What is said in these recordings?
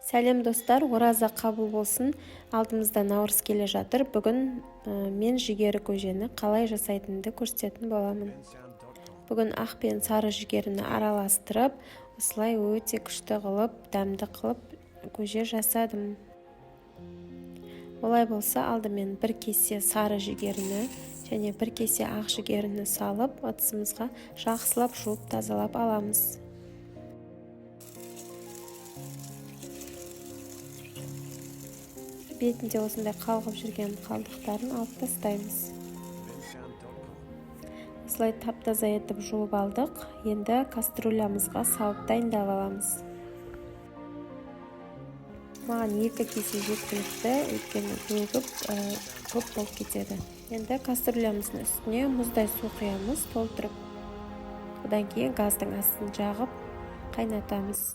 Сәлем, достар! Ораза қабыл болсын! Алдымызда Наурыз келе жатыр. Бүгін мен жүгері көжені қалай жасайтынымды көрсететін боламын. Бүгін ақ пен сары жүгеріні араластырып, осылай өте күшті қылып, дәмді қылып көже жасадым. Олай болса, алдымен бір кесе сары жүгеріні және бір кесе ақ жүгеріні салып, ыдысымызға жақсылап жуып, тазалап аламыз. Бетінде осындай қалғып жүрген қалдықтарын алып тастаймыз. Осылай тап таза етіп жуып алдық. Енді кастрюлямызға салып дайындап аламыз. Маған 2 кесе жеткілікті, өйткені бөгіп, көп болып кетеді. Енді кастрюлямыздың үстіне мұздай су құямыз толтырып. Одан кейін газдың астын жағып, қайнатамыз.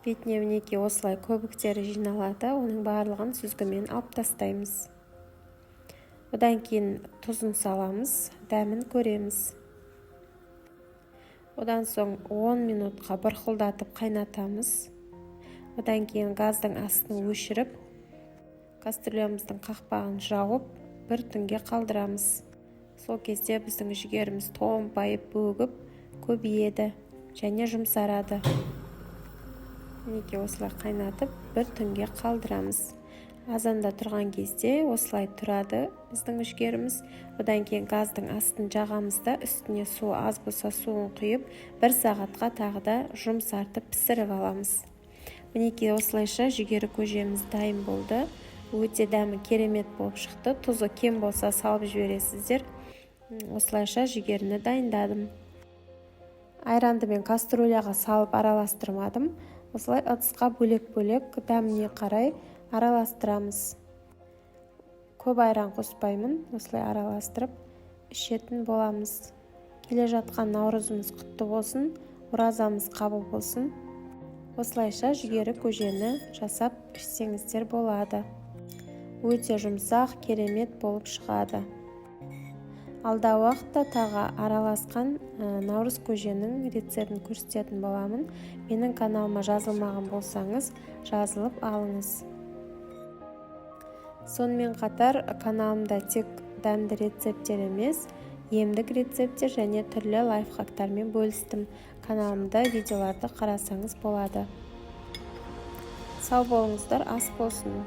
Бетіне, мінекей, осылай көбіктері жиналады. Оның барлығын сүзгімен алып тастаймыз. Одан кейін тұзын саламыз, дәмін көреміз. Одан соң 10 минутқа бұрқылдатып қайнатамыз. Одан кейін газдың астын өшіріп, кастрюлямыздың қақпағын жауып, бір түнге қалдырамыз. Сол кезде біздің жүгеріміз томпайып, бөгіп, көбейеді және жұмсарады. Мінекей, осылай қайнатып, бір түнге қалдырамыз. Азанда тұрған кезде осылай тұрады біздің жүгеріміз. Одан кейін газдың астын жағамыз да, үстіне су аз болса, суын құйып, бір сағатқа тағы да жұмсартып пісіріп аламыз. Мінекей, осылайша жүгері көжеміз дайын болды. Өте дәмі керемет болып шықты. Тұзы кем болса, салып жібересіздер. Осылайша жүгеріні дайындадым. Айранды мен кастрюляға салып араластырмадым. Осылай ыдысқа бөлек-бөлек дәміне қарай араластырамыз. Көп айран қоспаймын. Осылай араластырып ішетін боламыз. Келе жатқан Наурызымыз құтты болсын, оразамыз қабыл болсын! Осылайша жүгері көжені жасап ішсеңіздер болады. Өте жұмсақ, керемет болып шығады. Алдағы уақытта тағы араласқан наурыз көженің рецептін көрсететін боламын. Менің каналыма жазылмаған болсаңыз, жазылып алыңыз. Сонымен қатар каналымда тек дәмді рецепттер емес, емдік рецепттер және түрлі лайфхактармен бөлістім. Каналымда видеоларды қарасаңыз болады. Сау болыңыздар, ас болсын!